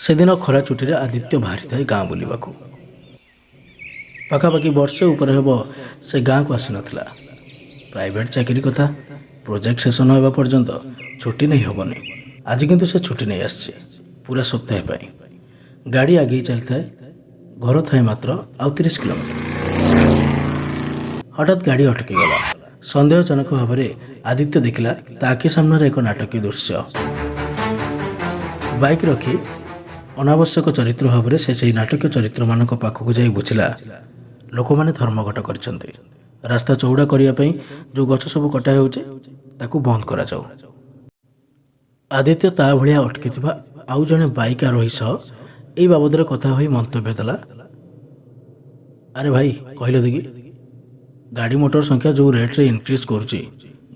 ସେଦିନ ଖରା ଛୁଟିରେ ଆଦିତ୍ୟ ବାହାରିଥାଏ ଗାଁ ବୁଲିବାକୁ। ପାଖାପାଖି ବର୍ଷେ ଉପରେ ହେବ ସେ ଗାଁକୁ ଆସିନଥିଲା। ପ୍ରାଇଭେଟ୍ ଚାକିରି କଥା, ପ୍ରୋଜେକ୍ଟ ଶେଷ ନ ହେବା ପର୍ଯ୍ୟନ୍ତ ଛୁଟି ନେଇ ହେବନି। ଆଜି କିନ୍ତୁ ସେ ଛୁଟି ନେଇ ଆସିଛି ପୁରା ସପ୍ତାହେ ପାଇଁ। ଗାଡ଼ି ଆଗେଇ ଚାଲିଥାଏ। ଘର ଥାଏ ମାତ୍ର ଆଉ 30 କିଲୋମିଟର। ହଠାତ୍ ଗାଡ଼ି ଅଟକିଗଲା। ସନ୍ଦେହଜନକ ଭାବରେ ଆଦିତ୍ୟ ଦେଖିଲା, ତା ଆଖି ସାମ୍ନାରେ ଏକ ନାଟକୀୟ ଦୃଶ୍ୟ। ବାଇକ୍ ରଖି ଅନାବଶ୍ୟକ ଚରିତ୍ର ଭାବରେ ସେ ସେହି ନାଟକୀୟ ଚରିତ୍ରମାନଙ୍କ ପାଖକୁ ଯାଇ ବୁଝିଲା, ଲୋକମାନେ ଧର୍ମଘଟ କରିଛନ୍ତି। ରାସ୍ତା ଚଉଡ଼ା କରିବା ପାଇଁ ଯେଉଁ ଗଛ ସବୁ କଟା ହେଉଛି, ତାକୁ ବନ୍ଦ କରାଯାଉ। ଆଦିତ୍ୟ ତା ଭଳିଆ ଅଟକିଥିବା ଆଉ ଜଣେ ବାଇକ୍ ଆରୋହୀ ସହ ଏଇ ବାବଦରେ କଥା ହୋଇ ମନ୍ତବ୍ୟ ଦେଲା, "ଆରେ ଭାଇ, କହିଲ ଦେଖି, ଗାଡ଼ି ମୋଟର ସଂଖ୍ୟା ଯେଉଁ ରେଟ୍ରେ ଇନକ୍ରିଜ୍ କରୁଛି,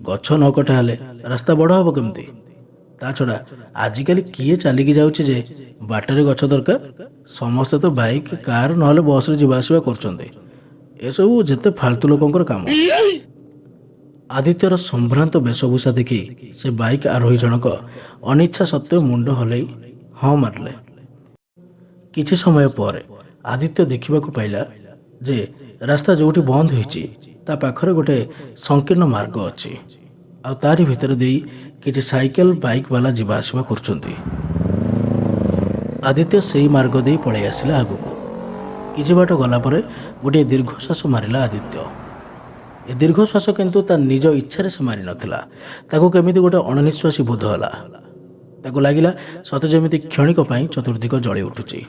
ଗଛ ନ କଟା ହେଲେ ରାସ୍ତା ବଡ଼ ହେବ କେମିତି? ତା ଛଡ଼ା ଆଜିକାଲି କିଏ ଚାଲିକି ଯାଉଛି ଯେ ବାଟରେ ଗଛ ଦରକାର? ସମସ୍ତେ ତ ବାଇକ୍, କାର୍ ନହେଲେ ବସ୍ରେ ଯିବା ଆସିବା କରୁଛନ୍ତି। ଏସବୁ ଯେତେ ଫାଲତୁ ଲୋକଙ୍କର କାମ।" ଆଦିତ୍ୟର ସମ୍ଭ୍ରାନ୍ତ ବେଶଭୂଷା ଦେଖି ସେ ବାଇକ୍ ଆରୋହୀ ଜଣକ ଅନିଚ୍ଛା ସତ୍ତ୍ୱେ ମୁଣ୍ଡ ହଲେଇ ହଁ ମାରିଲେ। କିଛି ସମୟ ପରେ ଆଦିତ୍ୟ ଦେଖିବାକୁ ପାଇଲା ଯେ ରାସ୍ତା ଯେଉଁଠି ବନ୍ଦ ହୋଇଛି, ତା ପାଖରେ ଗୋଟେ ସଂକୀର୍ଣ୍ଣ ମାର୍ଗ ଅଛି ଆଉ ତାରି ଭିତରେ ଦେଇ କିଛି ସାଇକେଲ, ବାଇକ୍ ବାଲା ଯିବା ଆସିବା କରୁଛନ୍ତି। ଆଦିତ୍ୟ ସେଇ ମାର୍ଗ ଦେଇ ପଳେଇ ଆସିଲା ଆଗକୁ। କିଛି ବାଟ ଗଲା ପରେ ଗୋଟିଏ ଦୀର୍ଘଶ୍ୱାସ ମାରିଲା ଆଦିତ୍ୟ। ଏ ଦୀର୍ଘଶ୍ୱାସ କିନ୍ତୁ ତା ନିଜ ଇଚ୍ଛାରେ ସେ ମାରିନଥିଲା। ତାକୁ କେମିତି ଗୋଟେ ଅଣନିଶ୍ୱାସୀ ବୋଧ ହେଲା। ତାକୁ ଲାଗିଲା ସତେ ଯେମିତି କ୍ଷଣିକ ପାଇଁ ଚତୁର୍ଦିଗ ଜଳି ଉଠୁଛି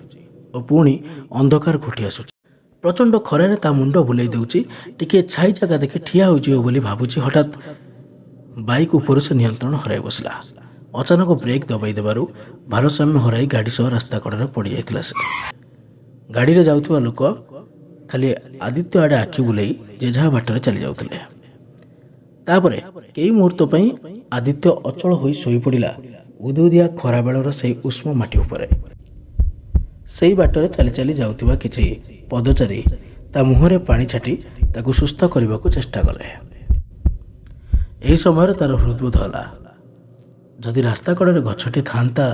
ଓ ପୁଣି ଅନ୍ଧକାର ଘୋଟି ଆସୁଛି। ପ୍ରଚଣ୍ଡ ଖରାରେ ତା ମୁଣ୍ଡ ବୁଲେଇ ଦେଉଛି। ଟିକିଏ ଛାଇ ଜାଗା ଦେଖି ଠିଆ ହୋଇଯିବ ବୋଲି ଭାବୁଛି, ହଠାତ୍ ବାଇକ୍ ଉପରୁ ସେ ନିୟନ୍ତ୍ରଣ ହରାଇ ବସିଲା। ଅଚାନକ ବ୍ରେକ୍ ଦବାଇ ଦେବାରୁ ଭାରସାମ୍ୟ ହରାଇ ଗାଡ଼ି ସହ ରାସ୍ତା କଡ଼ରେ ପଡ଼ିଯାଇଥିଲା ସେ। ଗାଡ଼ିରେ ଯାଉଥିବା ଲୋକ ଖାଲି ଆଦିତ୍ୟ ଆଡ଼େ ଆଖି ବୁଲେଇ ଯେ ଯାହା ବାଟରେ ଚାଲି ଯାଉଥିଲେ। ତାପରେ କେଇ ମୁହୂର୍ତ୍ତ ପାଇଁ ଆଦିତ୍ୟ ଅଚଳ ହୋଇ ଶୋଇପଡ଼ିଲା ଉଦୁଉଦିଆ ଖରାବେଳର ସେଇ ଉଷ୍ମ ମାଟି ଉପରେ। ସେଇ ବାଟରେ ଚାଲି ଚାଲି ଯାଉଥିବା କିଛି ପଦଚାରୀ ତା ମୁହଁରେ ପାଣି ଛାଟି ତାକୁ ସୁସ୍ଥ କରିବାକୁ ଚେଷ୍ଟା କଲେ। ଏହି ସମୟରେ ତାର ହୃଦବୋଧ ହେଲା, ଯଦି ରାସ୍ତା କଡ଼ରେ ଗଛଟି ଥାନ୍ତା।